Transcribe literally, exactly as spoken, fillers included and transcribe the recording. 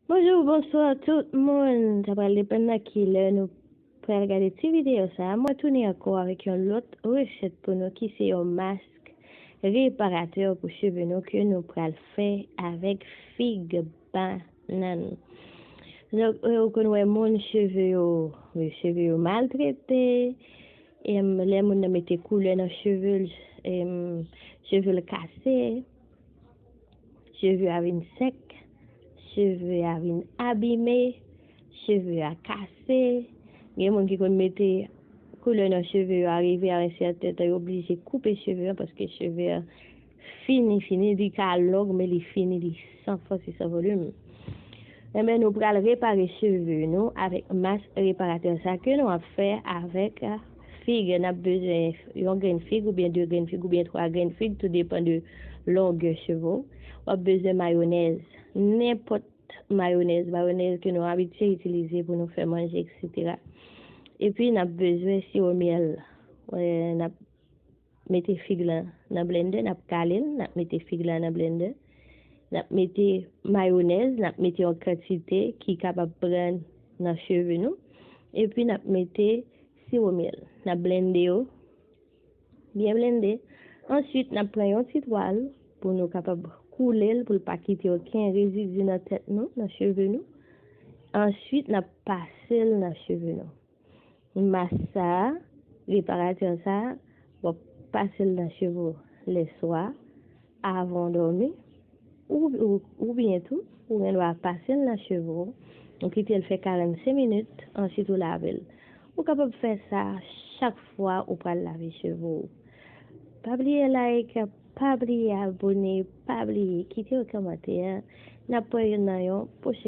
Bonjou, bonswa tout moun. Sa pral depann nan ki lè nou pral gade ti videyo sa a. Mwen tounen ankò avèk yon lòt resèt pou nou ki se yon mask reparatè pou cheve nou ke nou pral fè avèk fig bannann. Donk, ou konn wè moun cheve yo, cheve yo maltrete, lè moun nan mete koulè nan cheve l, cheve l kase, cheve a vin sèk, cheve a vin abime, cheve a kase. Gen moun ki konn mete koulè nan cheve yo, arive a yon sèten tan, yo oblije koupe cheve an paske cheve an fini, fini, li ka long, men li fini, li san fòs, li san volim. Enben, nou pral repare cheve nou avèk mask reparatè sa ke nou ap fè avèk fig. N ap bezwen yon grenn fig oubyen de grenn fig oubyen twa grenn fig, tou depann de longè cheve w. W ap bezwen mayonèz, nenpòt mayonèz, mayonèz ke nou abitye itilize pou nou fè manje, etsetera. Epi, n ap bezwen siwo myèl. N ap mete fig lan nan blendè, n ap kale l, n ap mete fig lan nan blendè. N ap mete mayonèz, n ap mete yon kantite ki kapab pran nan cheve nou. Epi, n ap mete siwo myèl. N ap blende yo, byen blende. Answit, n ap pran yon ti twal pou nou kapab koule l, pou l pa kite okenn rezidi nan tèt nou, nan cheve nou. Answit, n ap pase l nan cheve nou. Mask sa a, reparatè sa a, w ap pase l nan cheve w lèswa, avan w dòmi, ou, ou, oubyen tou, ou gen dwa pase l nan cheve w, ou kite l fè karannsenk minit, answit ou lave l. Ou kapab fè sa chak fwa ou pral lave cheve w. Pa bliye like, pa bliye abone, pa bliye kite yon kòmantè. N ap wè yo nan yon pwochen